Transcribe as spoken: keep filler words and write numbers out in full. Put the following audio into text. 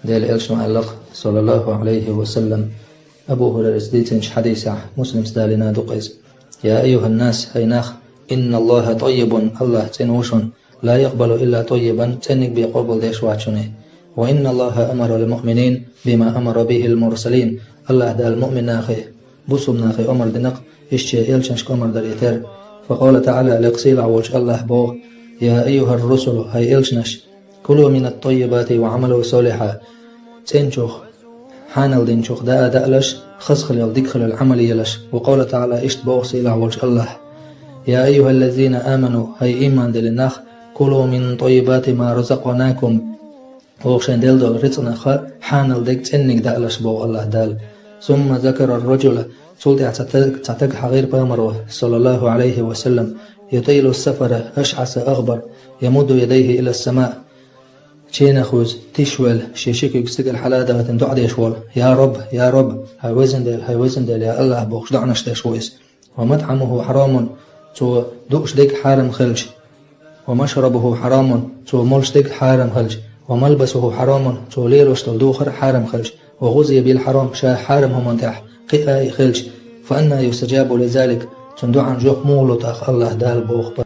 Дела элчано аьлла-кх, саллаллаху Ӏалайхи ва саллам, Абу Хурайрас дийцинчу хьадисехь, Муслимс далийна ду-кх иза: «Я айюханнас, хӀай нах, инналлаха тӀаййибун, АллахӀ цӀена ву шуна, ла якъбалу илла тӀаййибан, цӀенниг бен къобалдеш вац шуна. Ва инналлаха амарал муъминин бима амара бихил мурсалин, АллахӀ Дала муъминнахе, бусулбанахе омра дина-кх, иштта шен элчанашка омра даре терра». Факъала ТаӀала, лекха сийлахь волчу АллахӀа боху: «Я айюхар русулу, хӀай элчанаш, кулу минат тӀаййибати ва Ӏамалу солихьа». ЦӀеначух, хьанал динчух даа даалаш, хаза хила йолу, дика хила йолу Ӏамал елаш. Ва къала ТаӀала, иштта боху сийлахь волчу АллахӀа: «Я айюхаллазина аману, хӀай ийман диллина нах, кулу мин тӀаййибати ма разакънакум». Оха шайн делла долу рицкъанах хьанал дерг, цӀенниг даалаш, боху АллахӀа Дала. Сумма закара ар-раджула, цул тӀаьхьа цхьа таг, цхьа таг хьахийра пайхамаро, саллаллаху Ӏалайхи ва саллам, ютӀилу сафара, ашӀаса агӀбар, ямудду ядайхи ила сама. Ченах вуьзу, тиша велла, шен ши куьг стигала хьала а дахийтина, доӀа деш волу: «Я Рабб, я Рабб, хӀай везан Дела, хӀай везан Дела, я АллахӀ», – бохуш доӀанаш деш ву иза. «Ва матӀамуху хьарамун», цо дууш дерг хьарам хилча, «ва машрабуху хьарамун», цо молуш дерг хьарам хилча, «ва малбасуху хьарамун», цо лелош долу духар хьарам хилча, «ва гӀузия бил хьарам», ша хьарам хӀуманна тӀехь кхиа а хилча, «фа анна юстаджабу ли залик», цуьнан доӀанна жоп муха ло тӀаккха АллахӀа Дала, боху